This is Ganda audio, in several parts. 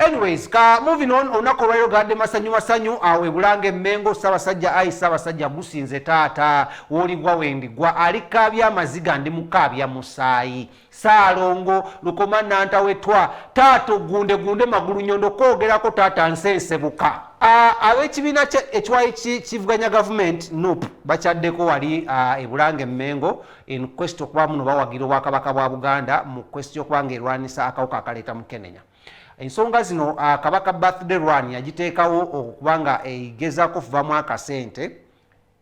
Anyways, ka moving on. Olunaku olwaliro gadde masanyu masanyu awo ebulanga emmengo. Ssaabasajja, ayi Ssaabasajja, gusinze taata, wooligwa wendigwa, alikaabya amaziga, ndi mukaabya musaayi. Saalongo Lukoma Nantawetwa, taata ogunde gunde magulu nyondo kwogerako taata nsensebuka. Ab'ekibiina ekiwayi kivuganya gavumenti NUP bakyaddeko wali ebulanga emmengo in quest okuba muno bawagira obwakabaka bwa Buganda mu quest y'okuba nga erwanisa akawuka akaleeta mukenenya. Ensonga zino, Kabaka Birthday Run yagiteekawo okuba nga egezaako okuvamu akasente.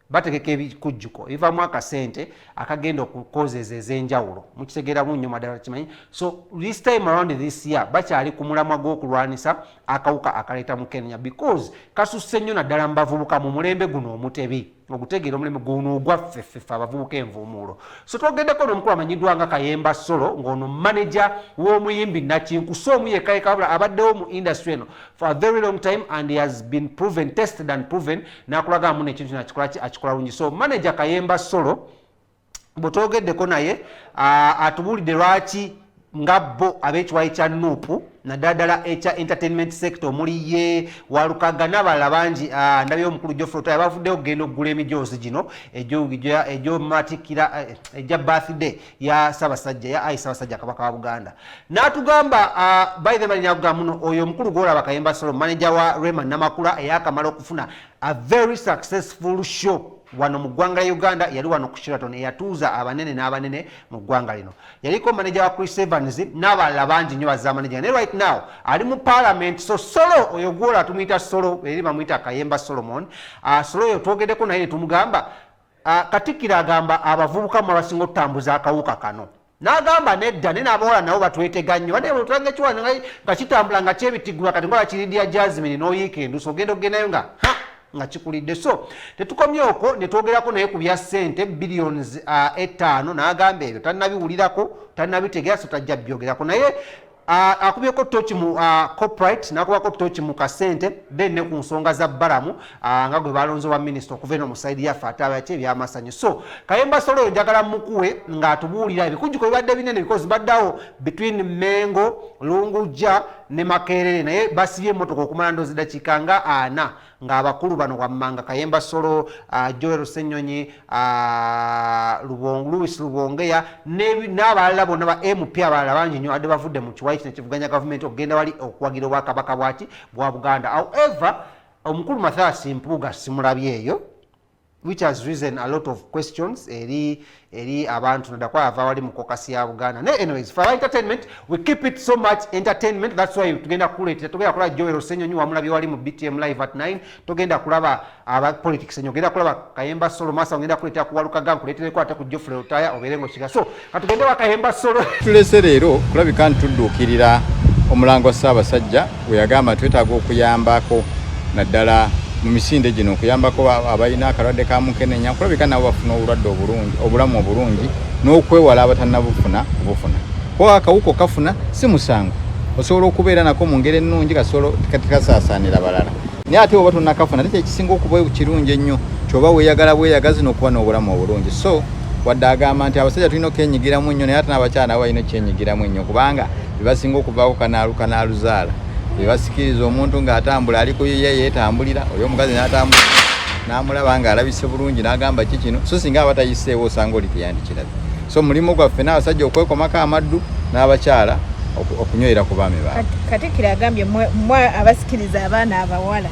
Bategeka ebikujjuko ebivamu akasente akagenda okukozeza ez'enjawulo, mukitegeeramu nnyo maddala kimanyi. So this time around, this year, bakyali ku mulamwa gw'okulwanisa akawuka akaleeta mukenenya because kasusse nnyo naddala mu bavubuka mu mulembe guno omutebi ogutegeera, omulembe guno ogwaffe ffeffe abavubuka envuumuulo. So twogeddeko n'omukulu amanyiddwa nga Kayemba Solo, ng'ono manager w'omuyimbi Nakinku. So omu yekka yekabula abaddewo mu industry eno for a very long time and he has been proven, tested and proven, n'akulaga muno ekintu kino akikola ki, akikola bulungi. So manager Kayemba Solo bwe twogeddeko naye, atubuulidde lwaki nga bo ab'ekiwayi kya NUP, naddala ddala ekya entertainment sector omuli ye Walukaga n'abalala bangi, ndabyewo omukulu Geoffrey Lutaaya, bavuddeyo okugenda okugula emijoozi gino egyomatikkira, egya birthday ya Ssaabasajja, ya ayi Ssaabasajja Kabaka wa Buganda. N'atugamba, by the way, n'agamba muno oyo omukulu gwolaba Kayemba Solo, manager wa Rema Namakula, eyakamala okufuna a very successful show wano mu ggwanga lya Uganda. Yali wano ku Sheraton, eyatuuza abanene n'abanene mu ggwanga lino. Yaliko manager wa Chris Evans n'abalala bangi nnyo bazza manager, naye right now ali mu parliament. So Solo oyo gwola tumuyita Solo, eri bamuyita Kayemba Solomon. Solo oyo twogeddeko naye ne tumugamba, Katikkiro agamba abavubuka mu abasinga okutambuza akawuka kano. N'agamba nedda, naye n'abawala nabo batwetega nnyo banetanga ekiwana nga kitambula nga kyebitigula. Kati ngola kiridia Jasmine n'oyiika endusu, ogenda okugendayo nga ha nga kikulidde. So tetukomye okwo, ne twogerako naye ku bya ssente billions 5. N'agamba ebyo tannabiwulirako, tannabitegera, so tajja byogerako. Naye akubyeko toki mu copyright, nakubako toki mu kasente, then ne ku nsonga za Balamu, nga gwe balonze wa minisita okuva eno mu side yaffe ate abaki ebyamasanyu. So Kayemba Solo oyo njagala mukuwe ng'atubuulira ebikujjuko bibadde binene because baddawo between Mengo, Lungujja ne Makerere, naye basibye emmotoka okumala ndoozi dakiika nga 40 ng'abakulu bano wammanga Kayemba Solo, Joel Ssenyonyi, Louis Lubongeya n'abalala bonna ba MP abalala bangi nnyo adde bavudde mu kiwayi kino ekivuganya gavumenti okugenda wali okuwagira obwakabaka bwaki bwa Buganda. However, omukulu Mathias Mpuuga simulabye eyo, which has risen a lot of questions eri abantu naddala ava wali mu caucus ya Buganda. Naye anyways, for our entertainment, we keep it so much entertainment. That's why tugenda kukuleetera, tugenda kulaba Joel Ssenyonyi, wamulabye wali mu BTM Live at 9. Tugenda kulaba aba politics enyo, ogenda kulaba Kayemba Solo masa, ogenda kuleetera ku Walukaga, nkuleetereko ate ku Geoffrey Lutaaya, obeere ng'okiga. So katugende wa Kayemba Solo. Tulese leero kulabika nti tudduukirira omulango wa Ssaabasajja we yagamba twetaaga okuyambako naddala mu misinde gino, okuyambako abalina akalwadde ka mukenenya kulabika nabo bafuna obulwadde obulungi, obulamu obulungi, n'okwewala abatannabufuna kubufuna, kuba akawuka okafuna si musango, osobola okubeera nako mu ngeri ennungi, kasobola tekasaasaanira balala. Naye ate oba tonnakafuna, ate kyekisinga okuba kirungi ennyo kyoba weeyagala bweyagazi n'okuba n'obulamu obulungi. So wadde agamba nti abasajja tulina okwenyigiramu nnyo, naye ate n'abakyala nabo balina okyenyigiramu ennyo, kubanga bebasinga okuvaako kanaalu kanaaluzaala, bebasikiriza omuntu ng'atambula ali ku ye yeetambulira, oli omukazi n'atambula n'amulaba ng'alabise bulungi n'agamba ki kino. So singa aba tayiseewo, osanga oli teyandikirabye. So mulimu gwaffe n'abasajja okwekomako amaddu, n'abakyala okunywera ku baami baabwe. Katikkiro agambye mmwe abasikiriza abaana abawala.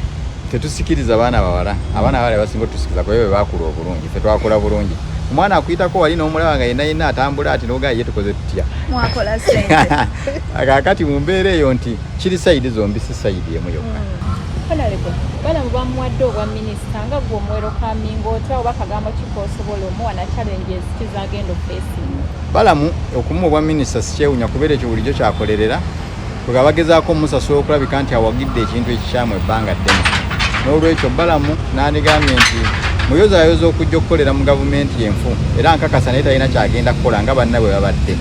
Tetusikiriza baana bawala. Abaana abawala basinga otusikiriza kuba bwe bakula obulungi, ffe twakula bulungi. Omwana akuyitako wali n'omulaba nga yenna yenna atambula ati nogaa ye tukoze tutya? Mwakola ssente. Kaakati mu mbeera eyo nti kiri side zombi, si side emu yokka. Honorable, Balamu bamuwadde obwa minisita, nga gwe omuwelcominga otya, oba kagambo ki k'osobola omuwa na challenges ki z'agenda okufacinga? Balamu okumuwa obwa minisita sikyewunya, kubeera ekyo bulijjo kyakolerera kwe bagezaako omusasula okulabika nti awagidde ekintu ekikyamu ebbanga ddene. N'olwekyo Balamu nandigambye nti muyozaayoza okujja okukolera mu gavumenti enfu, era nkakasa naye talina kyagenda kukola nga banna bwe babadde,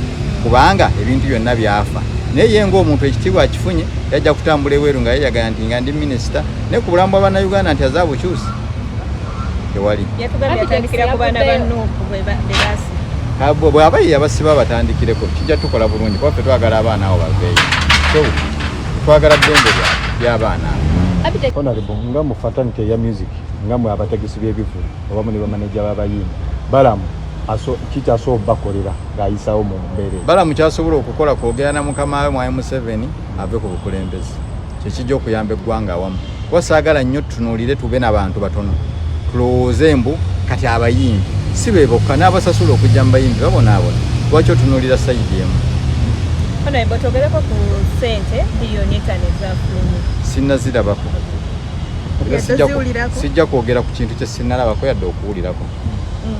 kubanga ebintu byonna byafa. Naye ye ng'omuntu ekitiibwa akifunye, yajja kutambula ebweru nga yeyagala nti nga ndi minisita, naye ku bulamu bwa bannayuganda nti azaabukyusi tewali. Yatugambye atandikira ku baana ba NUP be basi. Bw'aba ye yabasiba, batandikireko, kijja tukola bulungi, kuba ffe twagala abaana abo baveeyo. So Twagala ddembe ly'abaana abo. Honorable, nga mu fraternity eya music, nga mwe abategesi b'ebivvulu obamu ne bamaneja b'abayimbi, Balamu kikyasobola obbakolera ng'ayisawo mu mbeera eyo? Balamu kyasobola okukola kwogera na mukama we Mwami Museveni ave ku bukulembeze, kyekijja okuyamba eggwanga awamu, kuba saagala nnyo tutunuulire tube n'abantu batono tulowooze mbu kati abayimbi si be bokka, n'abasasula okujja mu bayimbi babonaabona. Lwaki otunuulira side emu? Honorable, twogereko ku ssente 5 biliyoni ezafulumye. Sinnazirabako. Era Yadde oziwulirako? Sijja kwogera ku kintu kye sinnalabako yadde okuwulirako.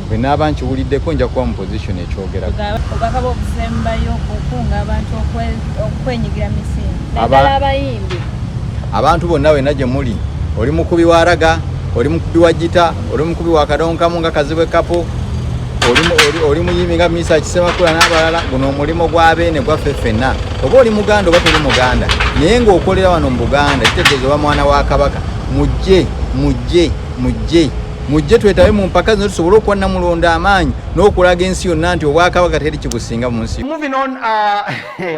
Bwe naaba nkiwuliddeko, nja kuba mu position ekyogerako. Obubaka bw'obusembayo okukunga abantu okwenyigira misinde. Naddala abayimbi. Abantu bonna wenna gye muli, oli mukubi wa ragga, oli mukubi wa gita, oli mukubi wa kadonkamu nga Kazibwe Kapo, oli muyimbi nga Misa Kisemakula n'abalala, guno omulimu gwa Beene, gwaffe ffenna. Oba oli Muganda oba toli Muganda, naye ng'okolera wano mu Buganda, kitegeeza oba mwana wa Kabaka. Mujje, mujje, mujje, mujje twetabe mu mpaka zino, tusobole okuwa Namulondo amaanyi n'okulaga ensi yonna nti obwakabaka teri kibusinga mu nsi. Moving on,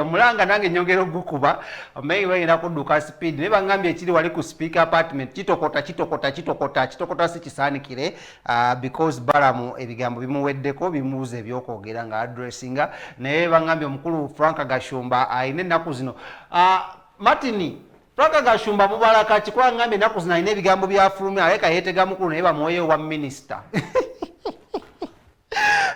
omulanga nange nyongera ogukuba, omanyi bayina kudduka speed, naye bangambye ekiri wali ku Speaker apartment kitokota, kitokota, kitokota, kitokota, si kisaanikire, because Balamu ebigambo bimuweddeko, bimubuuza ebyokwogera nga addressinga. Naye bangambye omukulu Frank Gashumba alina ennaku zino, Martin, Frank Gashumba mubalaka kikuba ngambye ennaku zino alina ebigambo byafulumya, aleka yeetega mukulu, naye bamuweyo wa minisita.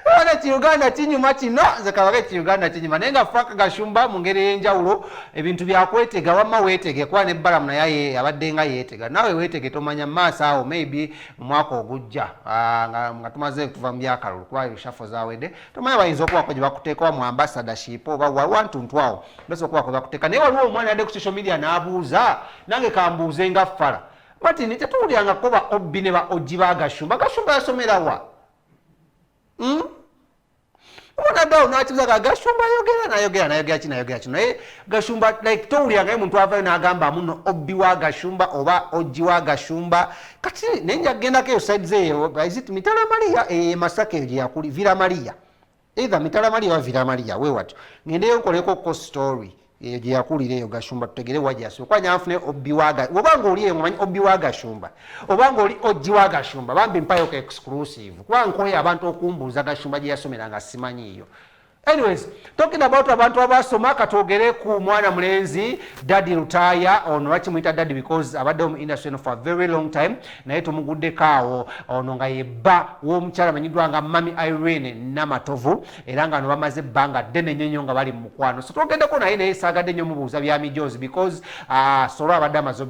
Bana Kiuganda kinyuma kino, nze kabaka Kiuganda kinyuma. Naye nga Frank Gashumba mu ngeri ey'enjawulo ebintu byakwetega, wamma weetege, kuba ne Balamu naye abadde nga yeetega, naawe weetege, tomanya maaso awo, maybe mu mwaka ogujja, nga tumaze tuva mu byakalulu, kuba reshuffle zawedde, tomanya bayinza okubako gye bakuteekawa mu ambassadorship oba wantuntu awo basobola okubako bakuteeka. Naye waliwo omwana yadde ku social media n'abuuza, nange kambuuze nga ffala Martin, tetuwulyangako ba OB ne ba OG ba Gashumba. Gashumba yasomerawa? Obonadde nakibuza ga Gashumba, ayogera nayogera nayogera ki, nayogera ki, naye Gashumba like towulyangayo muntu avayo n'agamba muno OB wa Gashumba oba OG wa Gashumba. Kati naye nja kugendako eyo sides eyo, is it Mitala Maria e Masaka eyo gye yakuli, Villa Maria, either Mitala Maria oba Villa Maria, wewatyo ngendeyo nkoleko ko story eyo gye yakulira eyo Gashumba, tutegere wa gyasoma, kuba nyanfune OB wa, oba nga oli eyo ngomanyi OB wa Gashumba oba nga oli OG wa Gashumba, bambi mpayo ka exclusive, kuba nkoye abantu okumbuuza Gashumba gye yasomera nga simanyiiyo. Anyways, talking about abantu abasoma, katwogere ku mwana mulenzi Daddy Lutaaya. Ono lwaki muyita Daddy? Because abaddewo mu industry eno for a very long time, naye tumuguddeko awo. Ono nga yebba w'omukyala amanyiddwa nga Mami Irene Namatovu, era nga no bamaze ebbanga ddene nnyo nnyo nga bali mu mukwano. So twogeddeko naye, naye saagadde nnyo mubuuza bya mijozi because solo abadde amaze.